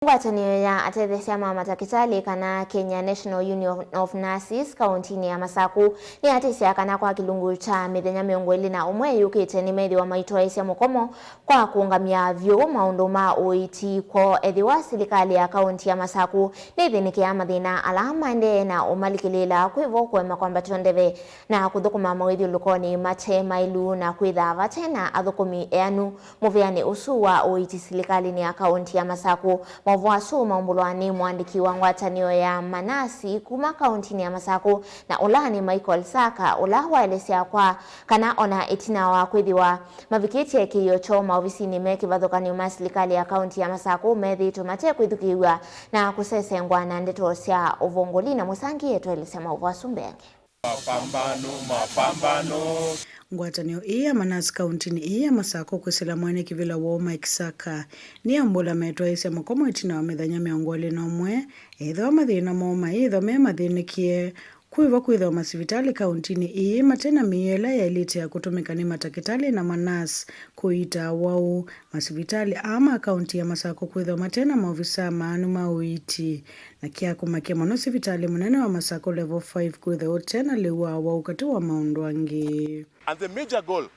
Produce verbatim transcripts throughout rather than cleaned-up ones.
Ngwatanĩo ya atetheesya ma matakĩtalĩ, kana Kenya National Union of Nurses, kaũntinĩ ya Masaku nĩyatĩsya kana kwa kĩlungu kya mĩthenya mĩongo ĩlĩ na ũmwe yũkĩte nĩmeethĩwa maitwaĩĩsya mũkomo kwa kũũngamya vyũ maũndũ ma ũiiti kwoo, ethĩwa silikalĩ ya kaũnti ya Masaku nĩthĩnĩkĩaa mathĩna ala maendee na ũmalikĩlĩĩla kwĩ vo kũema kwambatw'a ndeve na kũthũkũma mawĩthyũlũkonĩ mate maĩlu na kwĩthaa vate na athũkũmi eanu mũvĩanĩ ũsu wa ũiiti silikalĩnĩ ya kaũnti ya Masaku. Maũvoo asu maumbũlwa nĩ mũandĩki wa ngwatanĩo ya manasi kuma kaũntinĩ ya Masaku, na ũla nĩ Michael Saka, ũla waelesya kwa kana ona ĩtina wa kwĩthĩwa mavikĩtye kĩĩo kyoo maovisinĩ me kĩvathũkany'o ma silikalĩ ya kaũnti ya Masaku, methĩĩtwe mate kwĩthukĩĩw'a na kũsesengwa na ndeto sya ũvũngũli. Na mũsangie twaelesya maũvoo asu mbeange. Mapambano, mapambano. Ngwatanĩo ĩĩ ya manasi kaũntinĩ ĩĩ ya Masaku kwĩsĩla mwene kĩvĩla woo Mike Saka nĩyaumbũla metwaĩĩsya mũkomo ĩtina wa mĩthenya mĩongo ĩlĩ na ũmwe, ethĩwa mathĩna moo mayĩthwa me mathĩnĩkĩe. Kwĩvo kwĩthĩwa masivitalĩ kaũntinĩ ĩĩ mate na mĩio ĩla yaĩlĩte ya kũtũmĩka nĩ matakĩtalĩ na manasi kũiita awau. Masivitalĩ aa ma kaũnti ya Masaku kwĩthĩwa mate na maovisaa maanu ma ũiiti. Na kya kũmakya mũno, sivitalĩ mũnene wa Masaku Level five kwĩthĩwa ũte na lĩu wa awau katĩ wa maũndũ angĩ. And the major goal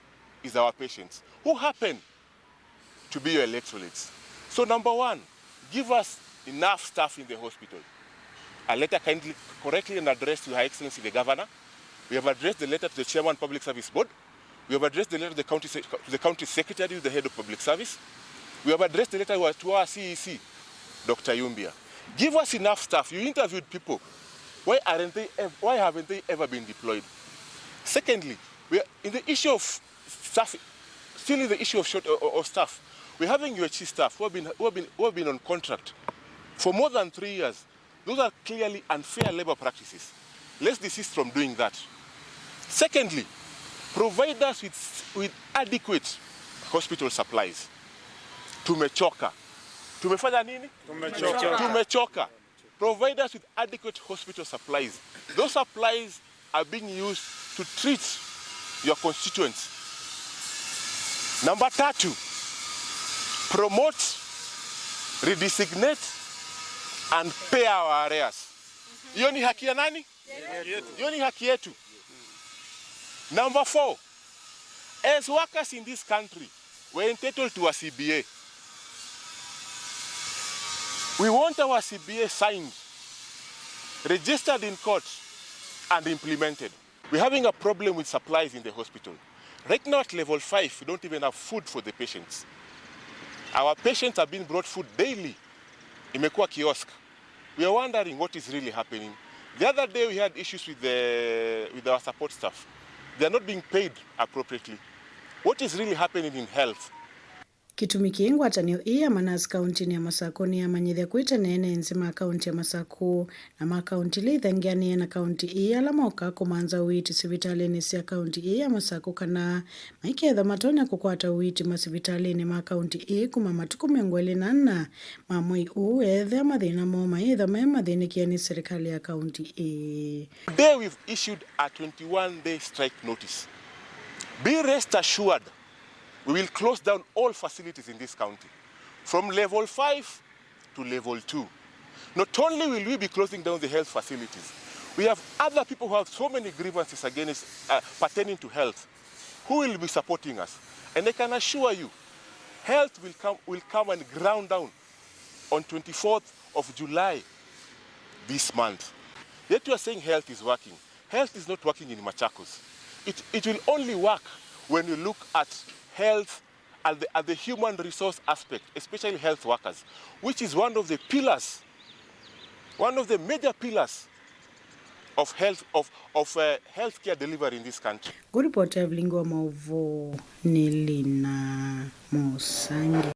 is our patients who happen to be your electrolytes. So number one, give us enough staff in the hospital. A letter kindly, correctly and addressed to Her Excellency the Governor. We have addressed the letter to the Chairman Public Service Board. We have addressed the letter to the county, se- to the county secretary, the head of public service. We have addressed the letter to our, to our C E C, Doctor Yumbia. Give us enough staff. You interviewed people. Why aren't they? ev- Why haven't they ever been deployed? Secondly, we are in the issue of staff. Still in the issue of short of, of staff, we're having U H C staff who have been who have been who have been on contract for more than three years. Those are clearly unfair labor practices. Let's desist from doing that. Secondly, provide us with, with adequate hospital supplies. Tumechoka. Tumefanya nini? Tumechoka. Tumechoka. Provide us with adequate hospital supplies. Those supplies are being used to treat your constituents. Namba tatu, promote, redesignate and pay our arrears. Hiyo ni haki ya nani? Hiyo ni haki yetu. Number four, as workers in this country, we're entitled to a C B A. We want our C B A signed, registered in court, and implemented. We're having a problem with supplies in the hospital. Right now at level five, we don't even have food for the patients. Our patients are being brought food daily. Imekuwa kiosk. We are wondering what is really happening. The other day we had issues with the, with our support staff. They are not being paid appropriately. What is really happening in health? Kĩtumi kĩĩ ngwatanĩo ĩĩ ya manasi kaũntinĩ ya Masaku nĩyamanyĩthya kwĩ tene ene nthĩ ma kaũnti ya Masaku na ma kaũnti ila ithengeanĩe na kaũnti ĩĩ ala mokaa kũmantha ũiiti sivitalĩnĩ sya kaũnti ĩĩ ya Masaku kana maikethwa matonya kũkwata ũiiti masivitalĩnĩ ma kaũnti ĩĩ kuma matukũ mĩongo ĩlĩ na ana ma mwei ũũ, ethĩa mathĩna moo mayĩthwa me mathĩnĩkĩe nĩ silikalĩ ya kaũnti ĩĩ. Today we've issued a twenty-one day strike notice. Be rest assured, we will close down all facilities in this county, from level five to level two. Not only will we be closing down the health facilities, we have other people who have so many grievances against, uh, pertaining to health, who will be supporting us. And I can assure you, health will come, will come and ground down on twenty-fourth of July this month. Yet you are saying health is working. Health is not working in Machakos. It, it will only work when you look at health at the, at the human resource aspect, especially health workers, which is one of the pillars, one of the major pillars of health, of, of, uh, healthcare delivery in this country. Ngũripoti Evelyn wa maũvoo nĩ Lina Mũsangi.